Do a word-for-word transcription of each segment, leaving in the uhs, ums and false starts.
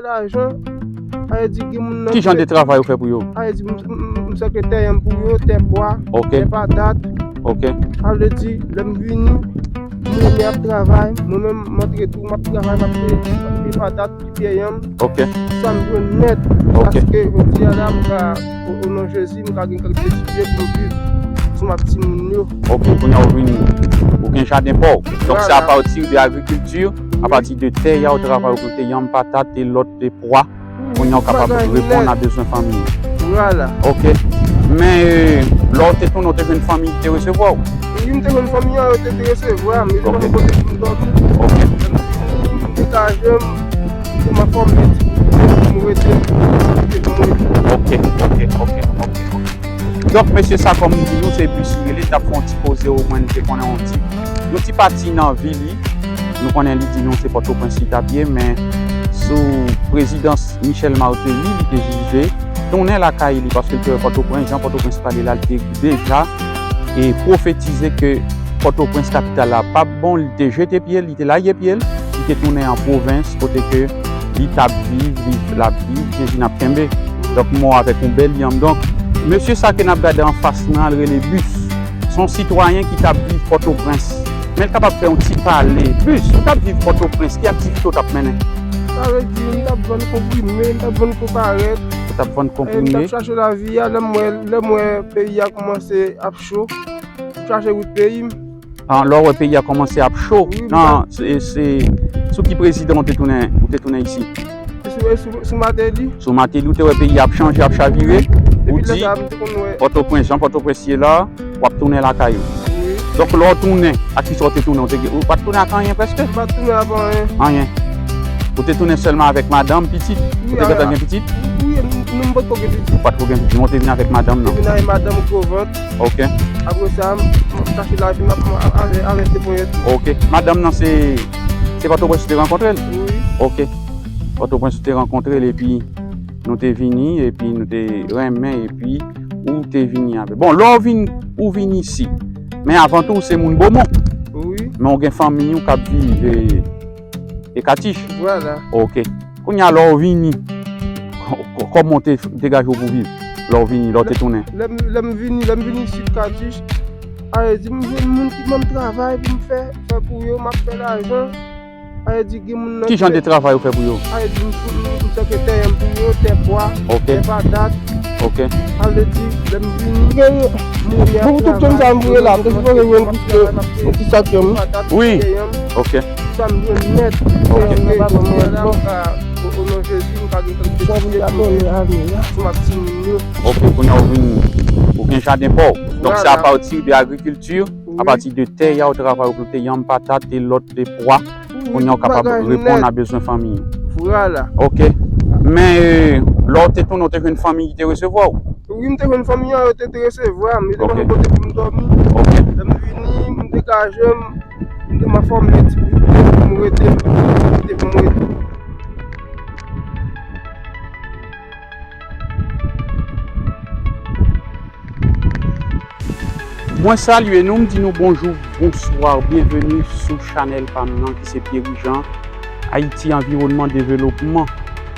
lajan. Sa vle di, gen moun nan ki fè. Ki jan de travay ou fè pou yo? Sa vle di, m, m, m, m sekretè yanm pou yo, tè pwa, ok, tè patat. Ok. Sa vle di, lè m vini, moun ap travay, mwen menm, m antre tou, m ap travay, m ap peye, m ap peye patat, m ap peye yanm. Ok. Sa m jwenn nèt. Ok. Paske jodi a la, m ka, o, o non Jezi, m ka gen kèk ti byen pou m viv sou m ak timoun yo. Ok, kounye a ou vin, ou gen jaden pa w. Donk, se a pati de agrikilti, a pati de tè a, ou travay, ou plante yanm, patat, e lòt, e pwa. Kounye a ou kapab reponn a bezwen fanmi w. Vwala. Ok. Men, e, lè w te tounen, ou te jwenn fanmi ki te resevwa w? Wi, m te jwenn fanmi an, yo te, te resevwa m, yo te ban m kote pou m dòmi. Ok. M degaje m, m te ma fòm, m te pou m rete, m te pou m rete. Ok, ok, ok, ok, ok. Donk, mesye sa, kòm m di nou, se Bus li rele, l t ap fè yon ti koze, omwen, nou te konnen yon ti, yon ti pati nan vi li. Nou konnen li di nou se Pòtoprens li t ap ye, men sou prezidans Michel Martelly, li te jije tounen lakay li, paske l te wè Pòtoprens, jan Pòtoprens pale la, li te deja e pwofetize ke Pòtoprens, kapital la, p ap bon, li te jete pye l, li te lage pye l, li te tounen an pwovens, kote ke li t ap viv, li, l ap viv, Jezi n ap kenbe. Donk, mò avèk yon bèl yanm. Donk, mesye sa ke n ap gade anfas mwen an, l rele Bus. Se yon sitwayen ki t ap viv Pòtoprens. Men l kapab fè yon ti pale. Bus, ou t ap viv Pòtoprens, ki aktivite w t ap mennen? Sa vle di, m t ap vann konprime, m t ap vann konparèt. Ou t ap vann konprime? E, m t ap chache lavi a, lè m wè, lè m wè peyi a kòmanse ap cho, m chache wout peyi m. An, lè w wè peyi a kòmanse ap cho, wi, nan, se, se sou ki prezidan ou te tounen, ou te tounen isi? Sou, sou, sou Martelly. Sou Martelly, ou te wè peyi a ap chanje, ap chavire. Ou di, Pòtoprens, jan Pòtoprens ye la, w ap tounen lakay ou. Wi. Donk, lè w tounen, ak kisa w te tounen? Ou te, ou pa t tounen ak anyen prèske? M pa t tounen ak anyen. Anyen. Ou te tounen sèlman avèk madanm, pitit? Wi, ou te gentan gen pitit? Wi, m, m, m pa t ko gen pitit. Ou pa t ko gen pitit, men ou te vin avèk madanm nan? Te vin avèk madanm gwo vant. Ok. Apre sa, m, m ap chache lavi m, m ap, m ap, avè, avè se ponyèt. Ok. Madanm nan se, se Pòtoprens ou te rankontre l? Wi. Ok. Pòtoprens ou te rankontre l, epi nou te vini, epi nou te renmen, epi ou te vini avè. Bon, lè w vin, ou vin isi. Men avan tou, ou se moun Bomon. Wi. Men ou gen fanmi ou k ap viv, e, e Katich. Vwala. Ok. Kounye a, lè w vini, kò-, kò-, kòman w te degaje w pou viv? Lè w vini, lè w te tounen? Lè, lè m, lè m vini, lè m vini isit Katich, sa vle di, m jwenn moun ki ban m travay pou m fè, fè pou yo, m ap fè lajan. Sa vle di, gen moun nan ki fè. Ki jan de travay ou fè pou yo? Sa vle di, m, m, m sekretè yanm pou yo, tè pwa, ok, tè patat. Ok. Sa vle di, lè m vini, gen moun ki ap travay. Pou tout moun sa m voye la, m te sipoze jwenn yon ti sak yanm. Wi. Ok. Sa m jwenn nèt. Ok. Mwen, mwen, mwen, mwen, o non Jezi, m ka gen kèk ti byen pou m viv sou m ak timoun yo. Ok, kounye a ou vin, ou gen jaden pa w. Donk, se apati de agrikilti, apati de tè a, ou travay, ou plante yanm, patat, e lòt, e pwa. Kounye a ou kapab reponn a bezwen fanmi w. Vwala. Ok. Men, e, lè w te tounen, ou te jwenn fanmi ki te resevwa w? Wi, m te jwenn fanmi an, yo te, te resevwa m, yo te ban m kote pou m dòmi. Ok. Lè m vini, m degaje m, m te ma fòm, m te pou m rete, m te pou m rete. Mwen salye nou, m di nou bonjou, bonswa, byenveni sou chanèl pa m nan ki se Pierre Jean, Ayiti Anviwònman Developman.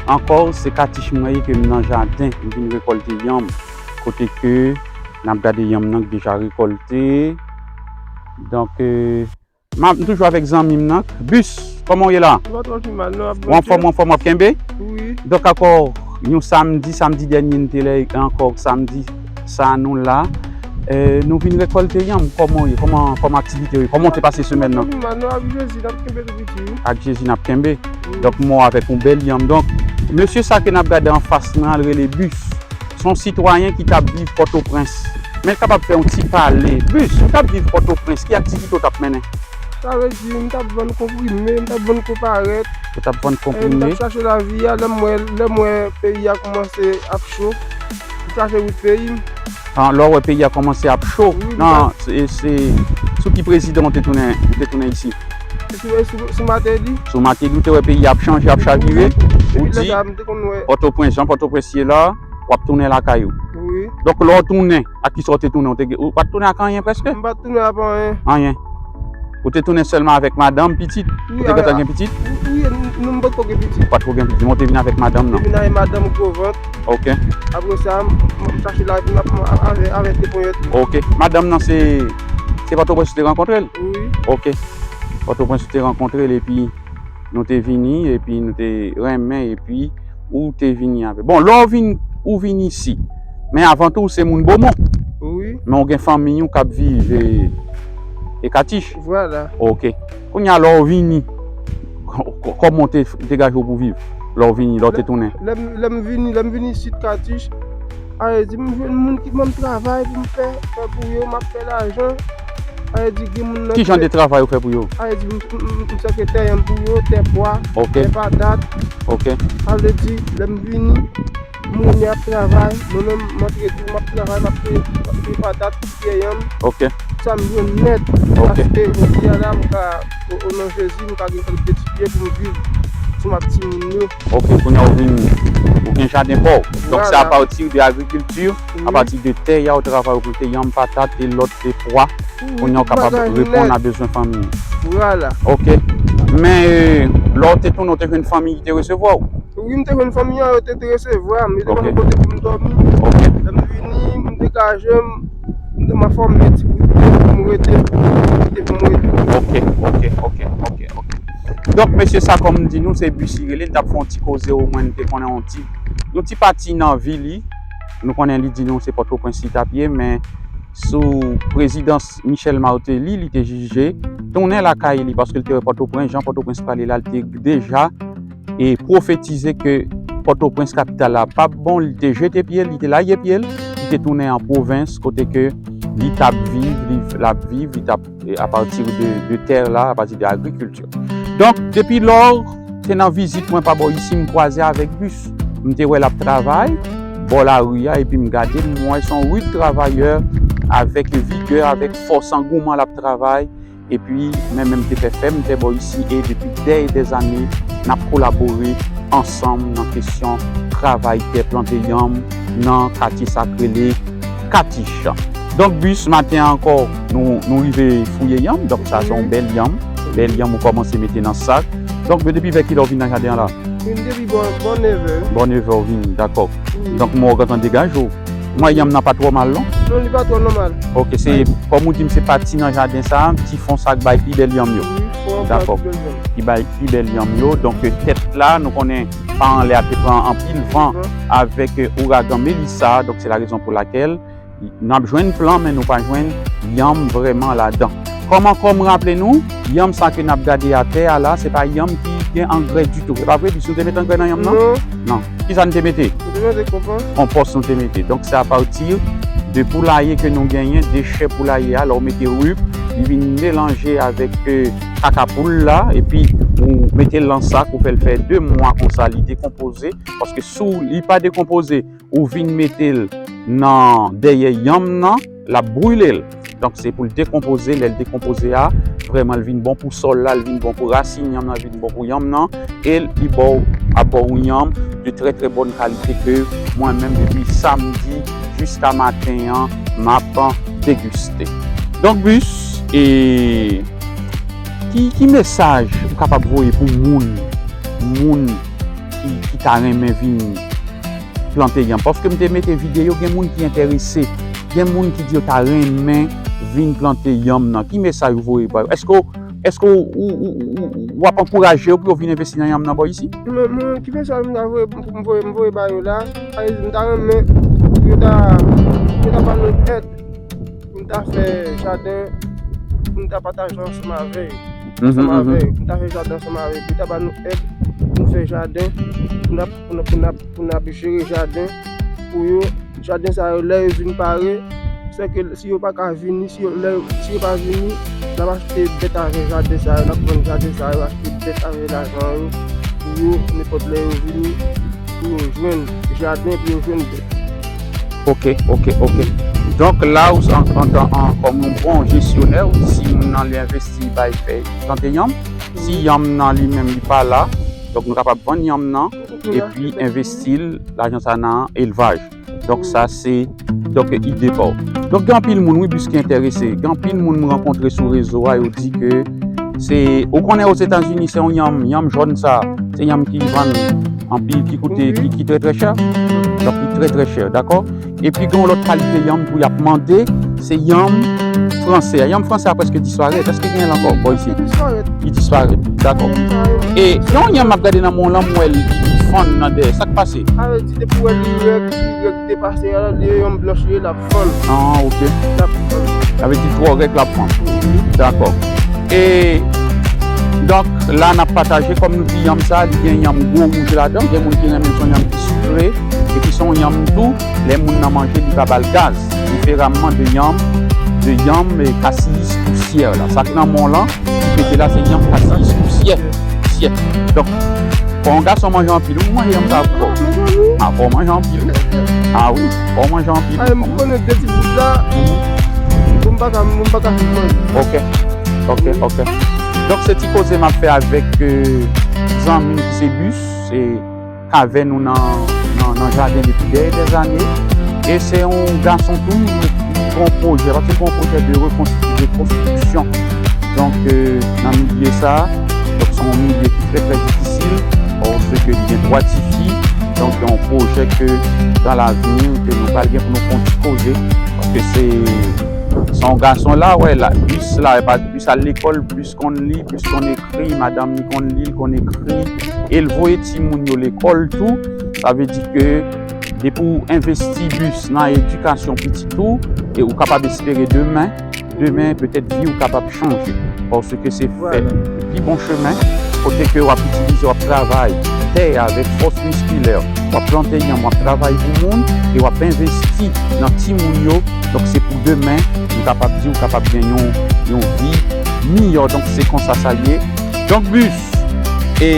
Ankò, se Katich mwen ye ke m nan jaden, m vin rekòlte yanm. Kote ke n ap gade yanm nan ki deja rekòlte. Donk, e, M ap, m toujou avèk zanmi m nan. Bus, kòman w ye la? Mwen pa twò pi mal, non, ap Bondye. Ou anfòm, ou anfòm, w ap kenbe? Wi. Donk, ankò, yon samdi, samdi dènye, n te la, ankò, samdi sa, nou la. E, nou vin rekòlte yanm, kòman w ye? Kòman, kòman aktivite yo ye? Kòman w te pase semèn nan? Mwen pa twò pi mal, non, ak Jezi, n ap kenbe tou piti, wi. Ak Jezi, n ap kenbe. Wi. Donk, mwen avèk yon bèl yanm. Donk, mesye sa ke n ap gade anfas mwen an, l rele Bus. Se yon sitwayen ki t ap viv Pòtoprens. Men l kapab fè yon ti pale. Bus, ou t ap viv Pòtoprens, ki aktivite w t ap mennen? Sa vle di, m t ap vann konprime, m t ap vann konparèt. Ou t ap vann konprime? E, m t ap chache lavi a, lè m wè, lè m wè peyi a kòmanse ap cho, m chache wout peyi m. An, lè w wè peyi a kòmanse ap cho, wi, nan, se, se sou ki prezidan ou te tounen, ou te tounen isi? Sou, sou, sou Martelly. Sou Martelly, ou te wè peyi a ap chanje, ap chavire. Wi. Ou di, Pòtoprens, jan Pòtoprens ye la, w ap tounen lakay ou. Wi. Donk, lè w tounen, ak kisa w te tounen? Ou te, ou pa t tounen ak anyen prèske? M pa t tounen ak anyen. Anyen. Ou te tounen sèlman avèk madanm, pitit? Ou te gentan gen pitit? Wi, nou, nou, m potko gen pitit. Ou pa t ko gen pitit, men ou te vin avèk madanm nan? Te vin avèk madanm gwo vant. Ok. Apre sa, m, m chache lavi m ap, ap, avè, avè de ponyèt. Ok. Madanm nan se, se Pòtoprens ou te rankontre l? Wi. Ok. Pòtoprens ou te rankontre l epi nou te vini, epi nou te renmen, epi ou te vini avè. Bon, lè w vin, ou vin isi. Men avan tou, ou se moun Bomon. Wi. Men ou gen fanmiy ou k ap viv e, e Katich? Vwala. Ok. Kounye a, lè w vini, kò-, kò-, kòman w te degaje w pou viv? Lè w vini, lè w te tounen? Lè, lè m, lè m vini, lè m vini isit Katich, a vle di, m jwenn moun ki ban m travay pou m fè, fè pou yo, m ap fè lajan. A vle di, gen moun nan ki... Ki jan de travay ou fè pou yo? A vle di, m, m, m, m sekretè yanm pou yo, tè pwa, ok, tè patat. Ok. A vle di, lè m vini, moun yo ap travay, mwen menm, m antre tou, m ap travay, m ap fè, m ap fè patat, m ap fè yanm. Ok. Sa m jwenn nèt. Ok. Paske jodi a la, m ka, o, o non Jezi, m ka gen kèk de ti byen pou m viv sou map timoun yo. Ok, kounye a ou vin, ou gen jaden pa w. Donk, se apati de agrikilti, apati de tè a, ou travay, ou rekolte yanm, patat, e lòt, e pwa. Kounye a ou kapab reponn a bezwen fanmi. Vwala. Ok. Men, e, lè w te tounen, ou te jwenn fanmi ki te resevwa w? Wi, m te jwenn fanmi an, yo te, te resevwa m, yo te ban m kote pou m dòmi. Ok. Lè m vini, m degaje m, m te, m a fòme ti gwoup pou m rete, pou m kite pou m rete. Ok, ok, ok, ok, ok. Donk, mesye, sa kòm m di nou, se Bus li rele, n t ap fè yon ti koze, omwen n te konnen yon ti, yon ti pati nan vi li. Nou konnen li di nou se Pòtoprens li t ap ye, men sou prezidans Michel Martelly, li te jije tounen lakay li, paske l te wè Pòtoprens, jan Pòtoprens prale la, l te deja e pwofetize ke Pòtoprens, kapital la, p ap bon, li te jete pye l, li te lage pye l, li te tounen an pwovens, kote ke li t ap viv, li, l ap viv, li t ap, e, apati de, de tè la, apati de agrikilti. Donk, depi lò, se nan vizit mwen pa bò isi, m kwaze avèk Bus. M te wè l ap travay bò lari a, epi m gade, m wè se yon rid travayè, avèk vigè, avèk fòs, angouman l ap travay. Epi, mwen menm te fè fèm, m fè bò isi, e depi dè e dè zane, n ap kolabore ansanm nan kesyon travay tè, plante yanm nan katye sa k rele Katich. Donk, Bus, maten an ankò, nou, nou rive fouye yanm. Donk, sa se yon bèl yanm. Bèl yanm ou kòmanse mete nan sak. Donk, men depi vè kilè w vin nan jaden an la? Vin depi bò, bò nevè. Bò nevè w vini, dakò. Wi. Donk, mwen wè w gentan degaje w. Mwen, yanm nan pa twò mal, non? Non, li pa twò nòmal. Ok, se, kòm ou di m, se pati nan jaden sa, ti fon sa k bay pi bèl yanm yo. Wi, fon sa ki bèl yanm. Dakò. Ki bay pi bèl yanm yo. Donk, tèt la, nou konnen pa anlè a te pran anpil van avèk, e, ouragan Melissa. Donk, se la rezon pou lakèl n ap jwenn plan, men nou pa jwenn yanm vrèman ladan. Kòm ankò m raple nou, yanm sa ke n ap gade atè a la, se pa yanm ki gen angrè ditou. Se pa vre, Bus, nou te mete angrè nan yanm nan? Non. Non. Kisa n te mete? Nou te mete konpòs. Konpòs nou te mete. Donk, se apati de poulaye ke nou genyen, dechè poulaye a, lè w mete rip, li vin melanje avèk, e, kaka poul la, epi ou mete l nan sak, ou fè l fè de mwa konsa, li dekonpoze, paske si w, li pa dekonpoze, ou vin mete l nan dèyè yanm nan, l ap brile l. Donk, se pou l dekonpoze. Lè l dekonpoze a, vrèman, l vin bon pou sòl la, l vin bon pou rasin yanm nan, l vin bon pou yanm nan, e li ba w, ap ba w yon yanm de trè, trè bòn kalite ke mwen menm, depi samdi jiska maten an, m ap degiste. Donk, Bus, e ki, ki mesaj ou kapab voye pou moun, moun ki, ki ta renmen vin plante yanm? Paske m te mete videyo, gen moun ki enterese, gen moun ki di yo ta renmen vin plante yanm nan. Ki mesaj ou voye ba yo? Èske w, èske w, w, w, w, w ap ankouraje yo pou yo vin envesti nan yanm nan bò isi? Mwen, mwen, ki mesaj m ta voye, m, m voye, m voye ba yo la? A, m ta renmen pou yo ta, pou yo ta ban nou èd pou n ta fè jaden, pou n ta pataje ansanm avè yo. Ansanm avè yo, pou n ta fè jaden ansanm avè yo, pou yo ta ban nou èd pou n fè jaden, pou n ap, pou n ap, pou n ap, pou n ap jere jaden pou yo. Jaden sa yo, lè yo vin pare, sèke si yo pa ka vini, si yo, lè, si yo pa vini, n ap achte bèt avè jaden sa yo, n ap vann jaden sa yo, achte bèt avè lajan yo, pou yo, nenpòt lè yo vini, pou yo jwenn jaden, pou yo jwenn bèt. Ok, ok, ok. Donk la, ou an, an, an, kòm yon bon jesyonè, si moun nan li envesti, li bay fè plante yanm. Si yanm nan li menm, li pa la, donk nou kapab vann yanm nan, epi envesti l, lajan sa nan elvaj. Donk, sa se, donk, ide pa w. Donk, gen anpil moun, wi, Bis, ki enterese. Gen anpil moun m rankontre sou rezo a, yo di ke se, ou konnen, Ozetazini, se yon yanm, yanm jòn sa, se yanm ki vann anpil, ki koute, ki, ki trè, trè chè. Donk, ki trè, trè chè, dakò? Epi, gen yon lòt kalite yanm tou y ap mande, se yanm franse a. Yanm franse a prèske disparèt. Èske gen l ankò bò isi? Li disparèt, dakò. E gen yon yanm m ap gade nan men w lan, m wè l, li fann nan dèyè. Sa k pase? Sa vle di, depi w wè li rèd, li rèd depase a, li yon blanch li ye, l ap fann. Ah, ok. L ap fann. Sa vle di twò rèd, l ap fann. Dakò. E, donk, la, n ap pataje, kòm nou di, yanm sa, li gen yanm gwo wouj ladan. Gen moun ki renmen, se yon yanm ki sikre, epi se yon yanm tou, lè moun nan manje, li pa ba l gaz. Diferaman de yanm, de yanm, e, kasiyis pousyè la. Sa k nan men w lan, mete la, se yanm kasiyis pousyè. Pousyè. Donk, fò yon gason manje anpil, ou manje yanm sa ankò. Ah, mezanmi. Ah, fò w manje anpil. Ah wi, fò w manje anpil. Ah, m konnen de ti bout la. Mhm. Bon, m pa ka, m pa ka fin manje. Ok, ok, ok. Donk, se ti koze m ap fè avèk, euh, zanmi m ki se Bis, se k avè nou nan, nan, nan jaden depi dèyè dèzane. E se yon gason tou, li gen yon pwojè, paske li gen yon pwojè de rekonstri-, rekonstriksyon. Donk, euh, nan milye sa, donk se yon milye ki trè, trè difisil, paske li gen twa ti fi. Donk, gen yon pwojè ke dan lavni, ke nou pral gen pou nou fè yon ti koze, paske se, se yon gason la, wè la, Bis la, e pa Bis al lekòl, Bis konn li, Bis konn ekri, madanm li konn li, l konn ekri, e l voye timoun yo lekòl tou. Sa vle di ke depi w envesti Bis nan edikasyon pitit ou, e ou kapab espere demen, demen, petèt vi w kapab chanje. Paske se fè pi bon chemen, kote ke w ap itilize, w ap travay tè a avèk fòs miskilè, w ap plante yanm, w ap travay pou moun, e w ap envesti nan timoun yo. Donk, se pou demen, nou kapab di, w kapab gen yon, yon vi miyò. Donk, se konsa sa ye. Donk, Bis, e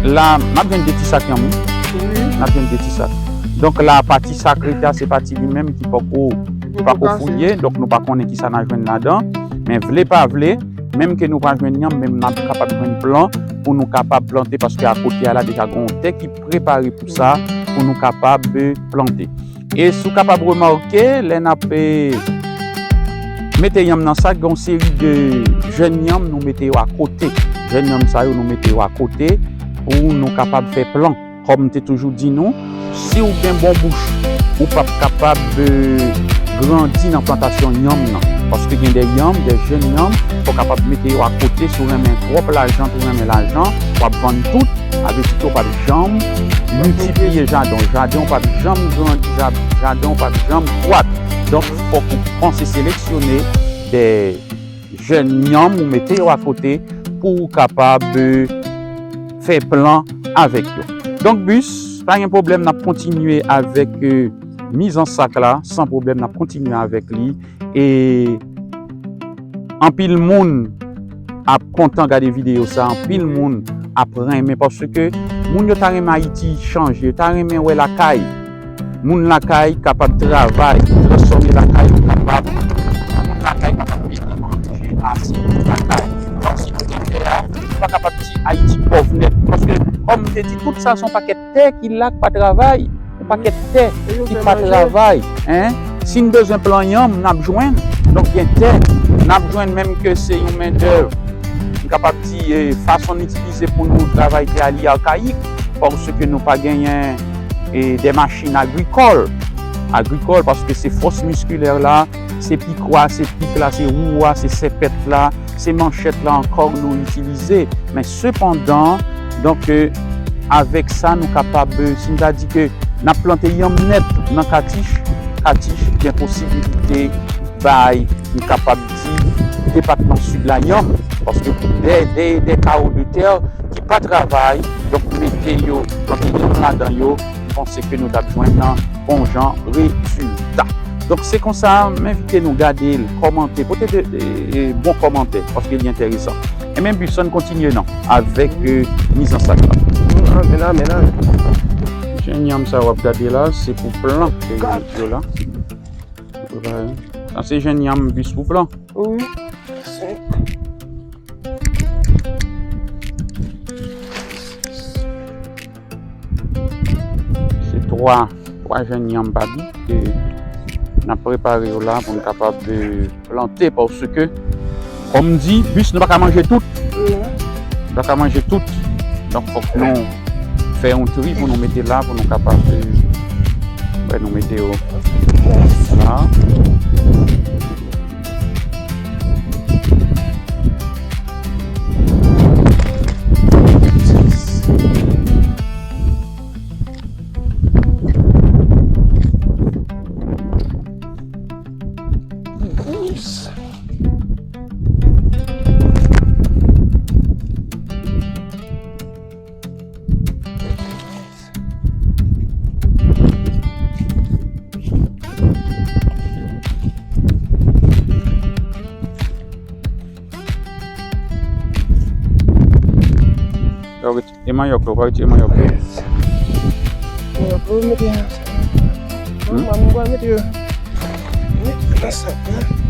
la, m ap jwenn de ti sak yanm, wi. Wi. M ap jwenn de ti sak. Donk, la, pati sa k rete a, se pati li menm ki poko, ki poko fouye. Donk, nou pa konnen kisa n a jwenn ladan. Men vle pa vle, menm ke nou pa jwenn yanm, men n ap kapab jwenn plan pou nou kapab plante, paske akote a la, deja gen yon tè ki prepare pou sa, pou nou kapab, euh, plante. E si w kapab remake, lè n ap, eh, mete yanm nan sak, gen yon seri de jèn yanm nou mete yo akote. Jèn yanm sa yo, nou mete yo akote pou nou kapab fè plan. Kòm m te toujou di nou, si w gen bon bouch, ou p ap kapab, eh, grandi nan plantasyon yanm nan. Paske gen de yanm, de jèn yanm, fò w kapab mete yo akote. Si w renmen twòp lajan, si w renmen lajan, w ap vann tout. Sa vle di ke w p ap janm miltipliye jaden w. Jaden w p ap janm grandi, ja-, jaden w p ap janm kwat. Donk, fòk ou panse seleksyone de jèn yanm ou mete yo akote pou w kapab, euh, fè plan avèk yo. Donk, Bis, pa gen pwoblèm, n ap kontinye avèk, euh, miz an sak la, san pwoblèm, n ap kontinye avèk li. E anpil moun ap kontan gade videyo sa, anpil moun ap renmen, paske moun yo ta renmen Ayiti chanje, yo ta renmen wè lakay. Moun lakay kapab travay, transfòme lakay yo kapab, moun lakay kapab mete manje ase pou lakay. Donk, si nou te fè a, nou pa kapab di Ayiti pòv nèt, paske, kòm m te di, tout sa se yon pakèt tè ki la, k pa travay, yon pakèt tè ki pa travay, en. Si n bezwen plan yanm, n ap jwenn. Donk, gen tè, n ap jwenn, menm ke se yon mendèv, m kapab di, eh, fason n itilize pou nou travay tè a, li akayik, paske nou pa genyen, eh, de machin agrikòl, agrikòl, paske se fòs miskilè la, se pikwa, se pik la, se wou a, se sèpèt la, se manchèt la ankò nou itilize. Men sepandan, donk, euh, avèk sa, nou kapab, euh, si n ta di ke n ap plante yanm nèt nan Katich, Katich gen posibilite bay, nou kapab di, depatman Sid la yanm, paske de, de, de kawo de tè ki pa travay, donk mete yo, plante yanm ladan yo, m panse ke nou t ap jwenn bon jan rezilta. Donk, se konsa, m envite nou gade l, kòmante, pote de, de, de bon kòmantè, paske li enteresan. Ebyen, Bis, ann kontinye non, avèk, euh, miz an sak la. Amèn, amèn, amèn. Jèn yanm sa w ap gade la, se pou plan ke yo la. Sa se jèn yanm, Bis, pou plan. Wi. Se twa, twa jèn yanm pa di ke N ap prepare yo la pou n kapab, eh, plante, paske, kòm m di, bis nou pa ka manje tout. Non. Nou pa ka manje tout. Donk, fòk nou fè yon tri pou nou mete la, pou nou kapab, eh, wè, nou mete yo la. E manyòk yo, pa retire manyòk yo. Manyòk yo, mete a. Hmm? Mwen, mwen mete yo. Mete nan sak la.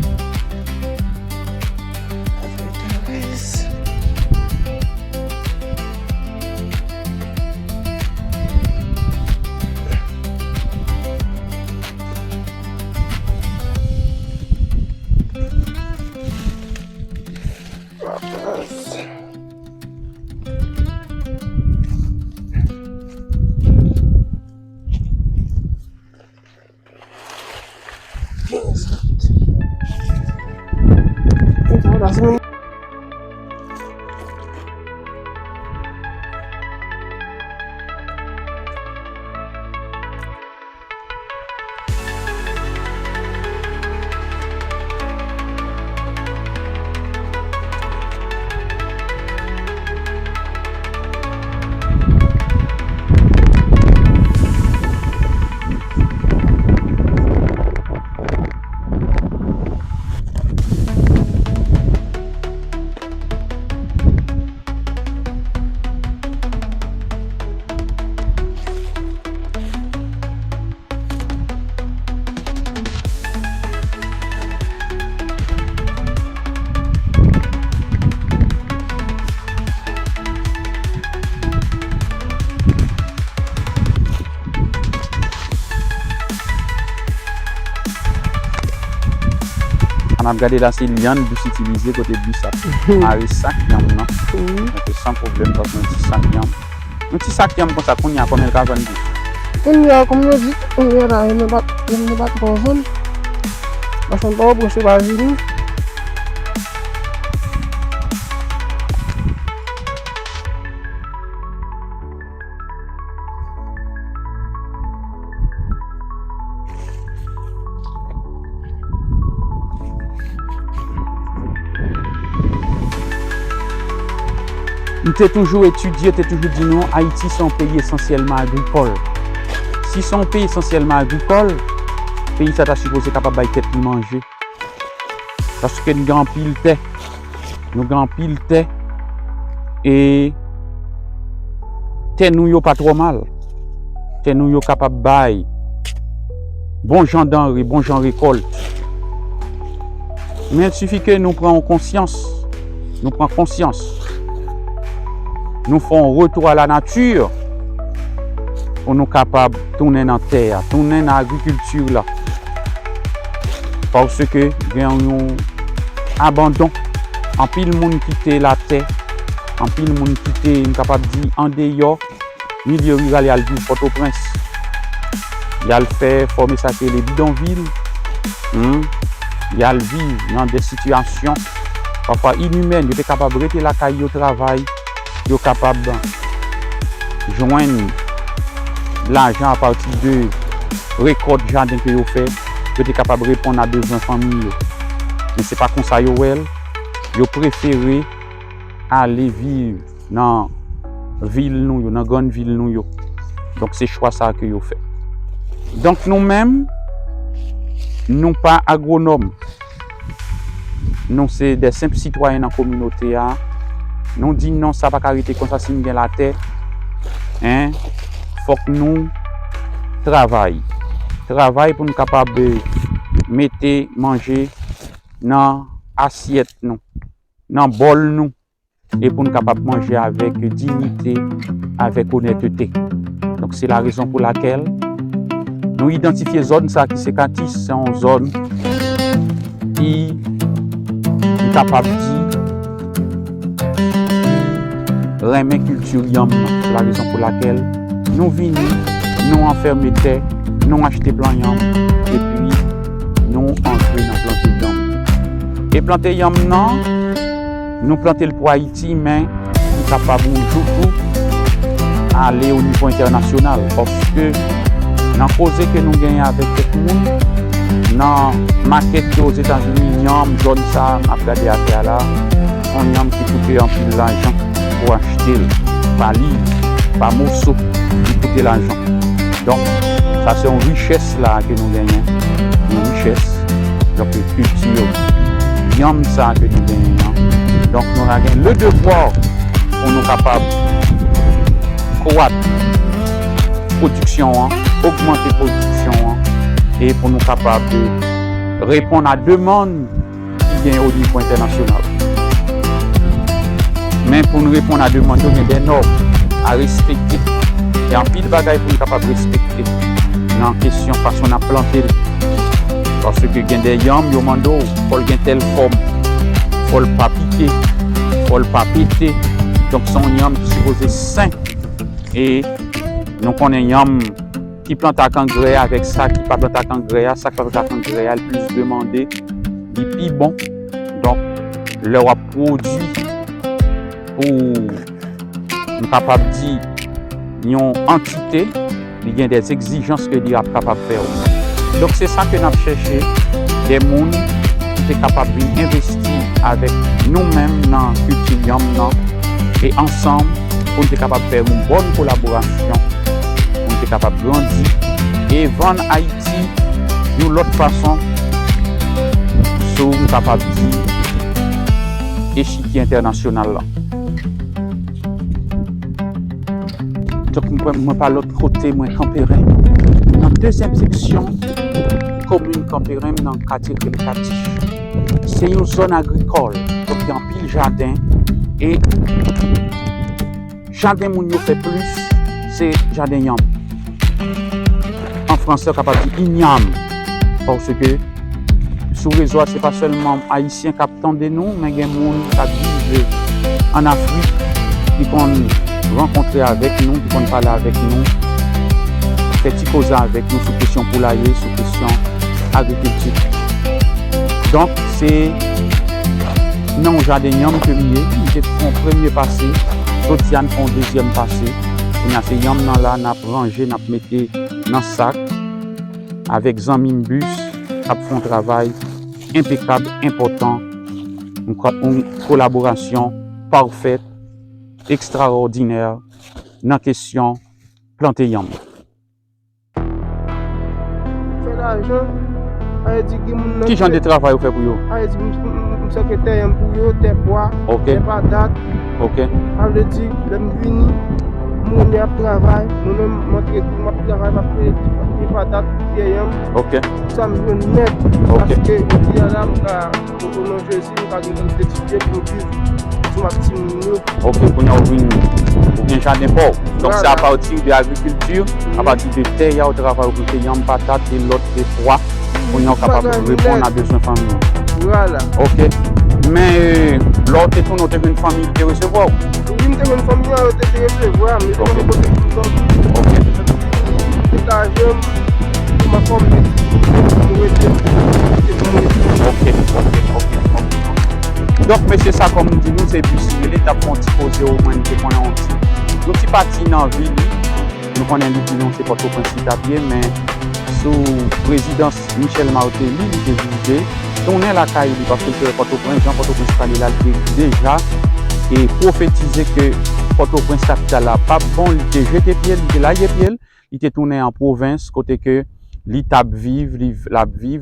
N ap gade la, se lyann bis itilize, kote bis ap mare sak yanm nan. Wi. Donk, san pwoblèm, sa se yon ti sak yanm. Yon ti sak yanm konsa, kounye a, kòman l ka vann pou? Kounye a, kòm yo di, kounye a la, yo pa, yo pa twò vann. Paske m pa reproche pa vini. M te toujou etidye, te toujou di nou, Ayiti se yon peyi esansyèlman agrikòl. Si se yon peyi esansyèlman agrikòl, peyi sa ta sipoze kapab bay tèt li manje. Paske n gen anpil tè. Nou gen anpil tè. E tè nou yo pa twò mal. Tè nou yo kapab bay bon jan danre, bon jan rekòlt. Men il sifi ke nou pran yon konsyans. Nou pran konsyans. Nou fè yon retou a la nati pou nou kapab tounen nan tè a, tounen nan agrikilti la. Paske gen yon abandon. Anpil moun kite latè. Anpil moun kite, m kapab di, andeyò milye riral, y al viv Pòtoprens. Y al fè, fòme sa k rele bidonvil. Hmm. Y al viv nan de sitiyasyon pafwa inimèn. Yo te kapab rete lakay yo travay. Yo kapab jwenn lajan apati de rekòt jaden ke yo fè. Yo te kapab reponn a bezwen fanmi yo. Men se pa konsa yo wè l. Yo prefere ale viv nan vil nou yo, nan grann vil nou yo. Donk, se chwa sa ke yo fè. Donk, nou menm, nou pa agwonòm. Nou se de senp sitwayen nan kominote a. Nou di non, sa pa ka rete konsa si n gen latè. Hein? Fòk nou travay. Travay pou nou kapab, eh, mete manje nan asyèt nou, nan bòl nou. E pou n kapab manje avèk diyite, avèk onètete. Donk, se la rezon pou lakèl Nou idantifye zòn sa ki se Katis, se yon zòn ki, m kapab di, renmen kilti yanm nan. Se la rezon pou lakèl nou vini, nou anfème tè, nou achte plan yanm, epi nou antre nan plante yanm. E plante yanm nan, nou plante l pou Ayiti, men li kapab yon jou tou ale o nivo entènasyonal, paske nan koze ke nou genyen avèk kèk moun, nan makèt yo Ozetazini, yanm jòn sa a m ap gade atè a la, se yon yanm ki koute anpil lajan pou achte l, pa liv, pa moso, li koute lajan. Donk, sa se yon richès la ke nou genyen, yon richès. Donk, kilti yanm sa ke nou genyen an. Donk, nou la gen le devwa pou nou kapab kwat pwodiksyon an, ogmante pwodiksyon an, e pou nou kapab reponn a demann ki gen o nivo entènasyonal. Men pou n reponn a demann yo, gen de nòm a respekte. Gen anpil bagay pou n kapab respekte nan kesyon fason n ap plante l. Paske gen de yanm, yo mande w, fò l gen tèl fòm, fò l pa pike, fò l pa pete. Donk, se yon yanm ki sipoze sen. E nou konnen yanm ki plante ak angrè avèk sa ki pa plante ak angrè a, sa ki pa plante ak angrè a, li plis demande, li pi bon. Donk, lè w ap pwodui pou, m kapab di, yon antite, li gen de egzijans ke li ap kapab fè w. Donk, se sa ke n ap chèche, de moun ki te kapab vin envesti avèk nou menm nan kilti yanm nan, e ansanm, pou n te kapab fè yon bòn kolaborasyon, pou n te kapab grandi e vann Ayiti yon lòt fason, sou, m kapab di, echikye entènasyonal la. Donk, mwen, mwen pa lòt kote, mwen Kanperen. Nan dezyèm seksyon komin Kanperen, nan katye ki rele Katich. Se yon zòn agrikòl, donk gen anpil jaden. E jaden moun yo fè plis, se jaden yanm. An fransè, w kapab di inyam. Paske sou rezo a, se pa sèlman Ayisyen k ap tande nou, men gen moun k ap viv an Afrik ki konn rankontre avèk nou, ki konn pale avèk nou, fè ti koze avèk nou sou kesyon poulaye, sou kesyon agrikilti. Donk, se nan yon jaden yanm ke m ye, m te fè yon premye pase, jodi a n fè yon dezyèm pase. Kounye a se yanm nan la, n ap ranje, n ap mete nan sak, avèk zanmi m Bus, k ap fè yon travay enpekab, enpòtan, yon ko-, yon kolaborasyon pafèt, ekstraòdinè nan kesyon plante yanm. Fè lajan, sa vle di gen moun nan ki fè. Ki jan de travay ou fè pou yo? Sa vle di m, m, m, m sèke tè yanm pou yo, tè pwa, ok, tè patat. Ok. Sa vle di, lè m vini, moun yo ap travay, mwen menm, m antre tou, m ap travay, m ap peye, m ap peye patat, peye yanm. Ok. Sa m jwenn nèt, ok, paske jodi a la, m ka, o, o non Jezi, m ka gen kantite ti byen pou m viv sou ak timoun yo. Ok, kounye a w vin, ou gen jaden pa w. Donk, se apati de agrikilti, apati de tè a w travay, ou plante yanm, patat, e lòt, e pwa. Kounye a w kapab reponn a bezwen fanmi w. Vwala. Ok. Men, e, lè w te tounen, w te jwenn fanmi ki te resevwa w? Wi, m te jwenn fanmi an, yo te, te resevwa m, yo te ban m kote pou m dòmi. Ok. Yo te lajan m, pou m fòme, pou rete, pou rete. Ok, ok, ok, ok. Donk, mesye, sa kòm m di nou, se Bus li rele, t ap fè yon ti koze, omwen n te konnen yon ti, yon ti pati nan vi li. Nou konnen li di nou se Pòtoprens li t ap ye, men sou prezidans Michel Martelly, li te vide tounen lakay li, paske l te wè Pòtoprens, jan Pòtoprens pral ye la, li te deja e pwofetize ke Pòtoprens, kapital la, p ap bon, li te jete pye l, li te lage pye l, li te tounen an pwovens, kote ke li t ap viv, li, l ap viv.